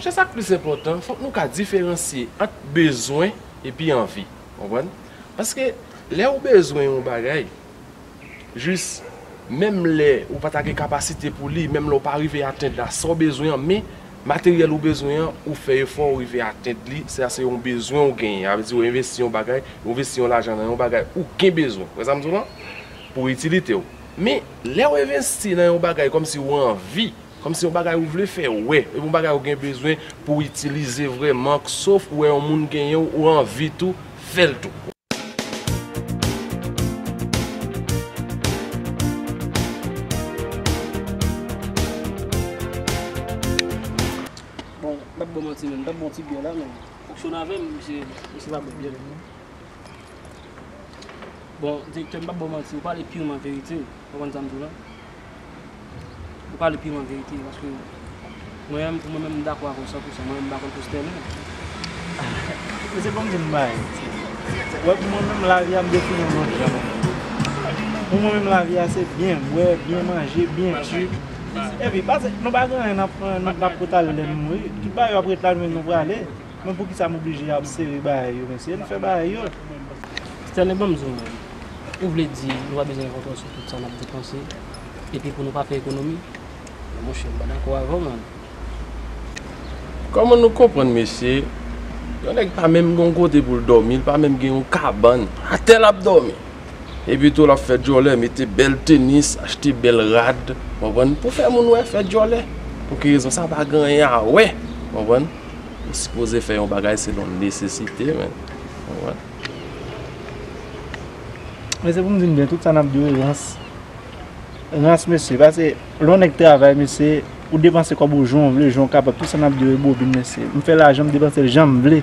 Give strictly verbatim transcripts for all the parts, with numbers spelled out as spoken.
Se sa k plis enpòtan, fòk nou ka diferansye ant bezwen epi anvi. Konprann? Paske lè ou bezwen yon bagay, jis menm lè ou pa ta gen kapasite pou li, menm lè ou pa rive atenn la sa w bezwen an, men materyèl ou bezwen an, ou fè efò, ou rive atenn li, sa se yon bezwen ou genyen. Sa vle di ou envesti yon bagay, ou envesti yon lajan nan yon bagay ou gen bezwen. Wè sa m di w lan? Pou itilite w. Men, lè w envesti nan yon bagay kòmsi ou anvi, kòmsi yon bagay ou vle fè wè, epi yon bagay ou gen bezwen pou w itilize vrèman, sof ou wè yon moun genyen l, ou anvi tou, fè l tou. Bon, m p ap ba w manti, menn. M t ap ba w ti byè la, men fonksyone avè m, misye, misye pa bwè byè, menn. Bon, direktè, m p ap ba w manti, ou pale pirman verite, ou konprann sa m di w lan? Ou pale pirman verite, paske mwen menm, pou mwen menm, m dakò avè w san pou san, mwen menm, m pa konn pou Sterling. Mesye, ban m di n bagay. Wè, pou mwen menm, lavi a, m defini l yon lòt jan. Pou mwen menm, lavi a, se byen bwè, byen manje, byen tchwi. Epi, pase, nou pa gen anyen n ap, n ap, n ap pote ale lè n mouri. Tout bagay yo ap ret la, nou menm, nou prale. Men poukisa m oblije ap sere bagay yo, mesye? N fè bagay yo. Sterling, ban m di w, man. Ou vle di nou pa bezwen reflechi sou tout sa n ap depanse, epi pou nou pa fè ekonomi? Men monchè, m pa dakò avè w, man. Kòman nou konprann, mesye? Yon nèg pa menm gen yon kote pou l dòmi, li pa menm gen yon kabann. Atè l ap dòmi. Epi tou, l ap fè djòlè, mete bèl tenis, achte bèl rad, konprann? Pou fè moun wè, fè djòlè. Pou ki rezon? Sa pa gen anyen a wè, konprann? Ou sipoze fè yon bagay selon nesesite, menn. Konprann? Men se pou m di n byen, tout sa n ap di yo rans. Rans, mesye, pase lè yon nèg travay, mesye, ou depanse kòb ou jan w vle, jan w kapab, tout sa n ap di yo e bobin, mesye. M fè lajan, m depanse l jan m vle.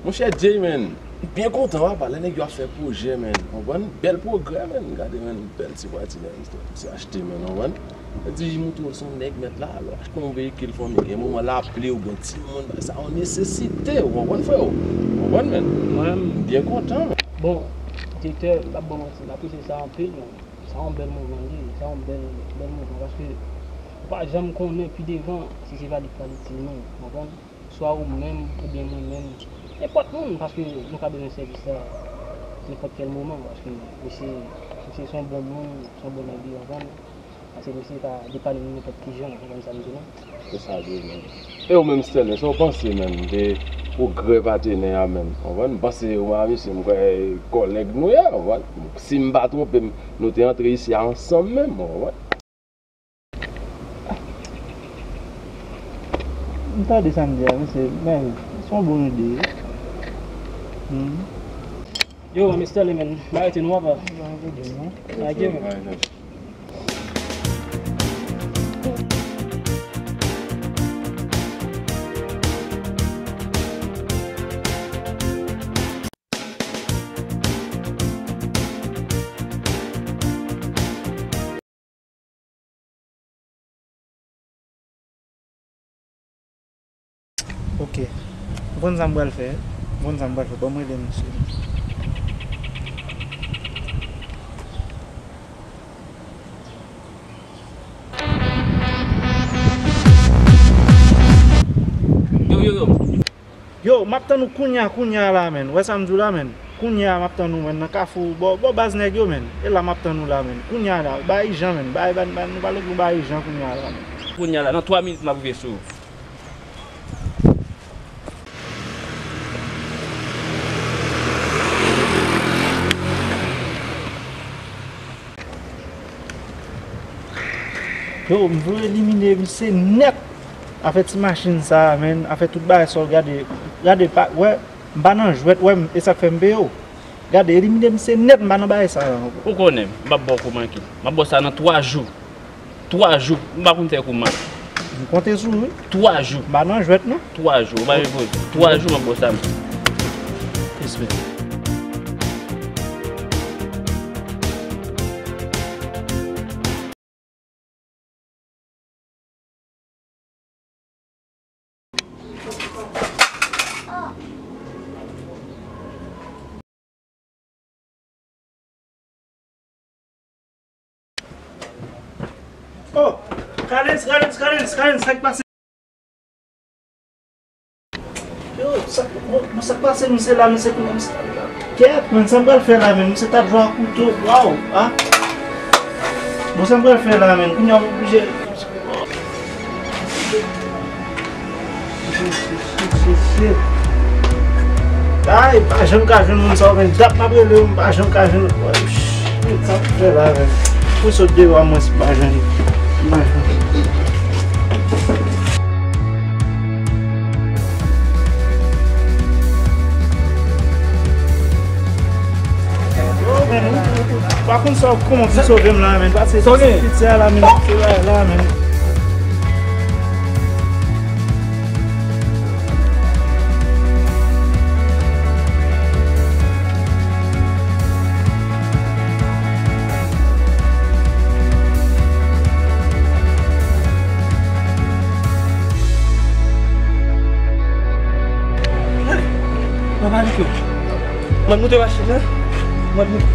Monchè Jay, menn, m byen kontan, papa, lè nèg yo ap fè pwojè, menn, konprann? Bèl pwogrè, menn, gade, menn, bèl ti vwati, menn, misye achte, menn, konprann? Sa di, montre w se yon nèg mèt la, lè w achte yon veyikil fanmi, gen moman l ap pli w, gen timoun, bagay sa yon nesesite, ou konprann, frè? Ou konprann, menn? Mwen menm, m byen kontan. Bon, direktè, m p ap ba w manti, m apresye sa anpil, menn. Sa yon bèl mouvman li ye, sa yon bèl, bèl mouvman, paske ou pa janm konnen pi devan si se pa li k pral itil nou, ou konprann? Swa ou menm, oubyen mwen menm, nenpòt moun, paske nou ka bezwen sèvis la nenpòt kèl moman, paske misye, misye se yon bon moun, se yon bon nèg li, ou konprann? Paske misye ka depann nou nenpòt ki jan, ou konprann sa m di la? Se sa vre, menn. E ou menm, Sterling, sa w panse, menn, de pwogrè patenè a, menn? Konprann? M panse ou a misye, m kwè kòlèg nou ye, konprann? Si m pa twonpe m, nou te antre isi a ansanm menm, konprann? M tande sa m di a, mesye, men, se yon bon ide. Hmm. Yo, mesye Sterling, menn, m arete nou, papa. Bon, bon, bon. Ok, menn. Ok. M konn sa m pral fè. M konn sa m pral fè. Ban m rele misye. Yo, yo, yo. Yo, m ap tann ou kounya, kounya la, menn. Ou wè sa m di w la, menn? Kounya, m ap tann ou, menn, nan kafou, bò, bò baz nèg yo, menn. E la m ap tann ou la, menn. Kounya la, ba ijan, menn. Ba, ba, ba, nou pale pou ba ijan kounya la, menn. Kounya la, nan twa minit m ap rive sou ou. Yo, m vle elimine misye nèt. Afè ti machin sa a, menn, afè tout bagay sa w gade, gade pa, wè, m pa nan jwèt, wè, m, e sa k fè m peye w. Gade, elimine misye nèt, m pa nan bagay sa a ankò. Ou konnen, m p ap ba w kou manke. M ap ba w sa nan twa jou. Twa jou. M pa konn fè kou manke. M konte sou ou, wi. Twa jou. M pa nan jwèt, non. Twa jou. Ou pa repoze. Twa jou, m ap ba w sa, m. Respè. Oh, Kalens, Kalens, Kalens, Kalens, sa k pase? Yo, sa, bon, bon, sa k pase, misye la, misye kounya, misye, kèt, menn, sa m pral fè la, menn, misye t ap jwe ak kouto, waw, ah. Bon, sa m pral fè la, menn, kounya m oblije. Ay, m pa janm ka jwenn moun sa yo, menn, dat m ap rele yo, m pa janm ka jwenn, shit, sa m fè la, menn. Pou sot deyò a, mwen, si m pa jwenn, m pa jwenn. Yo, menn, ou, ou, ou pa konn sa, kòman pou sove m la, menn. Pase piti a la, menn, se la, la, menn. Gade, papa Nico. Mwen moute machin nan. Mwen moute.